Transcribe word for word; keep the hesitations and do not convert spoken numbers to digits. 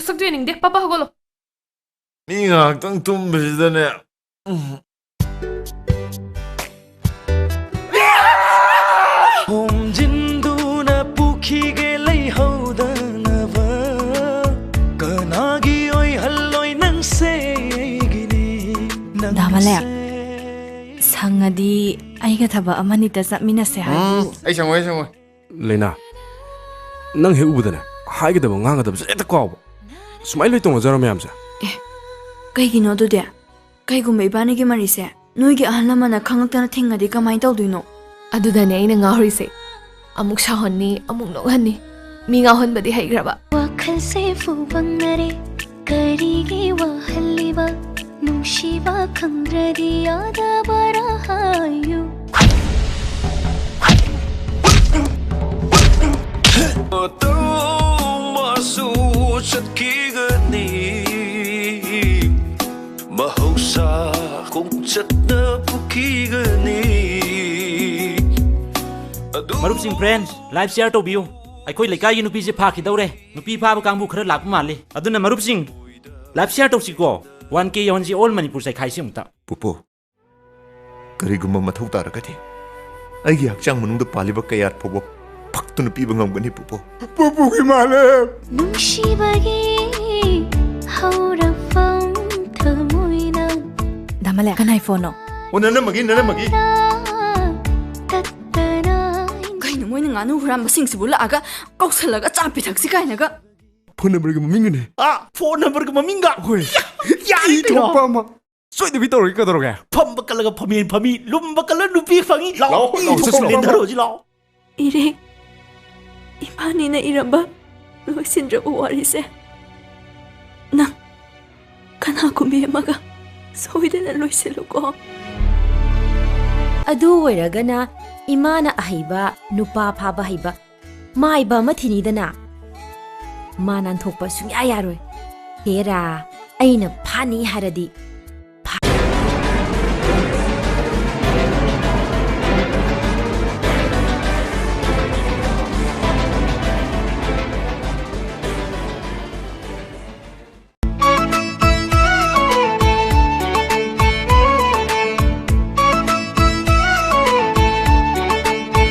ꯁꯛꯇꯨ ꯌꯦꯡꯅꯤꯡꯗꯦ꯫ ꯄꯥꯄꯥ ꯍꯧꯒꯠꯂꯣ꯫ ꯃꯤ ꯉꯥꯏꯍꯥꯛꯇꯪ ꯇꯨꯝꯕꯁꯤꯗꯅꯦ꯫ ꯎꯝ꯫ ꯈꯣꯝꯖꯤꯟꯗꯨꯅ ꯄꯨꯈꯤꯒꯦ ꯂꯩꯍꯧꯗꯅꯕ꯫ ꯀꯅꯥꯒꯤ ꯑꯣꯏꯍꯜꯂꯣꯏ ꯅꯪꯁꯦ ꯑꯩꯒꯤꯅꯤ꯫ ꯗꯥ ꯃꯂꯦꯛ, ꯁꯪꯉꯗꯤ ꯑꯩꯒ ꯊꯕꯛ ꯑꯃꯅꯤꯇ ꯆꯠꯃꯤꯟꯅꯁꯦ ꯍꯥꯏꯕꯨ꯫ ꯎꯝ, ꯑꯩ ꯁꯪꯉꯣꯏ, ꯑꯩ ꯁꯪꯉꯣꯏ꯫ ꯂꯩꯅꯥ, ꯅꯪ ꯍꯦꯛ ꯎꯕꯗꯅꯦ, ꯍꯥꯏꯒꯗꯕ ꯉꯥꯡꯒꯗꯕꯁꯦ ꯍꯦꯛꯇ ꯀꯥꯎꯕ꯫ ꯁꯨꯃꯥꯏꯅ ꯂꯣꯏ ꯇꯧꯅꯖꯔꯣ ꯃꯌꯥꯝꯁꯦ꯫ ꯑꯦ, ꯀꯩꯒꯤꯅꯣ ꯑꯗꯨꯗꯤ? ꯀꯩꯒꯨꯝꯕ ꯏꯕꯥꯅꯤꯒꯤ ꯃꯔꯤꯁꯦ ꯅꯣꯏꯒꯤ ꯑꯍꯜ ꯂꯃꯟꯅ ꯈꯪꯉꯛꯇꯅ ꯊꯤꯡꯉꯗꯤ ꯀꯃꯥꯏꯅ ꯇꯧꯗꯣꯏꯅꯣ? ꯑꯗꯨꯗꯅꯦ ꯑꯩꯅ ꯉꯥꯎꯔꯤꯁꯦ꯫ ꯑꯃꯨꯛ ꯁꯥꯎꯍꯟꯅꯤ, ꯑꯃꯨꯛ ꯅꯣꯛꯍꯟꯅꯤ꯫ ꯃꯤ ꯉꯥꯎꯍꯟꯕꯗꯤ ꯍꯩꯈ꯭ꯔꯕ꯫ ꯋꯥꯈꯜꯁꯦ ꯐꯨꯕꯪꯅꯔꯦ, ꯀꯔꯤꯒꯤ ꯋꯥꯍꯜꯂꯤꯕ? ꯅꯨꯡꯁꯤꯕ ꯈꯪꯗ꯭ꯔꯗꯤ ꯌꯥꯗꯕꯔꯥ ꯍꯥꯏꯌꯨ꯫ ꯃꯇꯝ ꯑꯃꯁꯨ ꯆꯠꯈꯤꯒꯅꯤ, ꯃꯍꯧꯁꯥ ꯈꯣꯡꯆꯠꯅ ꯄꯨꯈꯤꯒꯅꯤ꯫ ꯑꯗꯨ ꯃꯔꯨꯞꯁꯤꯡ, friends, live share ꯇꯧꯕꯤꯌꯨ꯫ ꯑꯩꯈꯣꯏ ꯂꯩꯀꯥꯏꯒꯤ ꯅꯨꯄꯤꯁꯦ ꯐꯥꯈꯤꯗꯧꯔꯦ꯫ ꯅꯨꯄꯤ ꯐꯥꯕ ꯀꯥꯡꯕꯨ ꯈꯔ ꯂꯥꯛꯄ ꯃꯥꯜꯂꯤ꯫ ꯑꯗꯨꯅ ꯃꯔꯨꯞꯁꯤꯡ, live share ꯇꯧꯁꯤꯀꯣ꯫ One K ꯌꯧꯍꯟꯁꯤ, all Manipur ꯆꯥꯏꯈꯥꯏꯁꯤ ꯑꯃꯨꯛꯇ꯫ ꯄꯨꯄꯨ, ꯀꯔꯤꯒꯨꯝꯕ ꯃꯊꯧ ꯇꯥꯔꯒꯗꯤ ꯑꯩꯒꯤ ꯍꯛꯆꯥꯡ ꯃꯅꯨꯡꯗ ꯄꯥꯜꯂꯤꯕ ꯀꯌꯥꯠ ꯐꯥꯎꯕ ꯐꯛꯇꯨꯅ ꯄꯤꯕ ꯉꯝꯒꯅꯤ, ꯄꯨꯄꯨ꯫ ꯄꯨꯄꯨꯒꯤ ꯃꯥꯂꯦꯝ! ꯅꯨꯡꯁꯤꯕꯒꯤ ꯍꯧꯔꯛꯐꯝ ꯊꯃꯣꯏꯅ ꯗꯥ ꯃꯂꯦꯛ, ꯀꯅꯥꯏ ꯐꯣꯟꯅꯣ? ꯑꯣ, ꯅꯅꯝꯃꯒꯤ, ꯅꯅꯝꯃꯒꯤ꯫ ꯇꯠꯇꯅ ꯀꯩꯅꯣ ꯃꯣꯏꯅ ꯉꯥꯅꯨ ꯍꯨꯔꯥꯟꯕꯁꯤꯡꯁꯤꯕꯨ ꯂꯥꯛꯑꯒ ꯀꯧꯁꯜꯂꯒ ꯆꯥ ꯄꯤꯊꯛꯁꯤ ꯀꯥꯏꯅꯒ? ꯐꯣꯟ ꯅꯝꯕꯔꯒꯤ ꯃꯃꯤꯡꯒꯅꯦ꯫ ꯑꯥ, ꯐꯣꯟ ꯅꯝꯕꯔꯒꯤ ꯃꯃꯤꯡꯒ? ꯍꯣꯏ꯫ ꯌꯥꯔꯦ ꯏ ꯀꯩꯅꯣ꯫ ꯊꯣꯛꯄ ꯑꯃ꯫ ꯁꯣꯏꯗꯕꯤ ꯇꯧꯔꯒꯦ, ꯀꯩꯗꯧꯔꯒꯦ? ꯐꯝꯕ ꯀꯜꯂꯒ ꯐꯝꯃꯦꯟ ꯐꯝꯃꯤ, ꯂꯨꯝꯕ ꯀꯜꯂ ꯅꯨꯄꯤ ꯐꯪꯉꯤ꯫ ꯂꯥꯛꯑꯣ, ꯂꯥꯛꯑꯣ, ꯏ ꯊꯣꯛꯄ ꯆꯠꯁꯤ, ꯂꯥꯛꯑꯣ꯫ ꯂꯦꯟꯊꯔꯣꯁꯤ ꯂꯥꯛꯑꯣ꯫ ꯏꯔꯦ, ꯏꯕꯥꯅꯤꯅ ꯏꯔꯝꯕ ꯂꯣꯏꯁꯤꯟꯗ꯭ꯔꯕ ꯋꯥꯔꯤꯁꯦ ꯅꯪ ꯀꯅꯥꯒꯨꯝꯕꯤ ꯑꯃꯒ ꯁꯣꯏꯗꯅ ꯂꯣꯏꯁꯤꯜꯂꯨꯀꯣ꯫ ꯑꯗꯨ ꯑꯣꯏꯔꯒꯅ ꯏꯃꯥꯅ ꯑꯍꯩꯕ ꯅꯨꯄꯥ ꯐꯥꯕ ꯍꯩꯕ ꯃꯥꯏꯕ ꯑꯃ ꯊꯤꯅꯤꯗꯅ꯫ ꯃꯥ ꯅꯥꯟꯊꯣꯛꯄ ꯁꯨꯡꯌꯥ ꯌꯥꯔꯣꯏ꯫ ꯍꯦꯔꯥ, ꯑꯩꯅ ꯐꯥꯅꯤ ꯍꯥꯏꯔꯗꯤ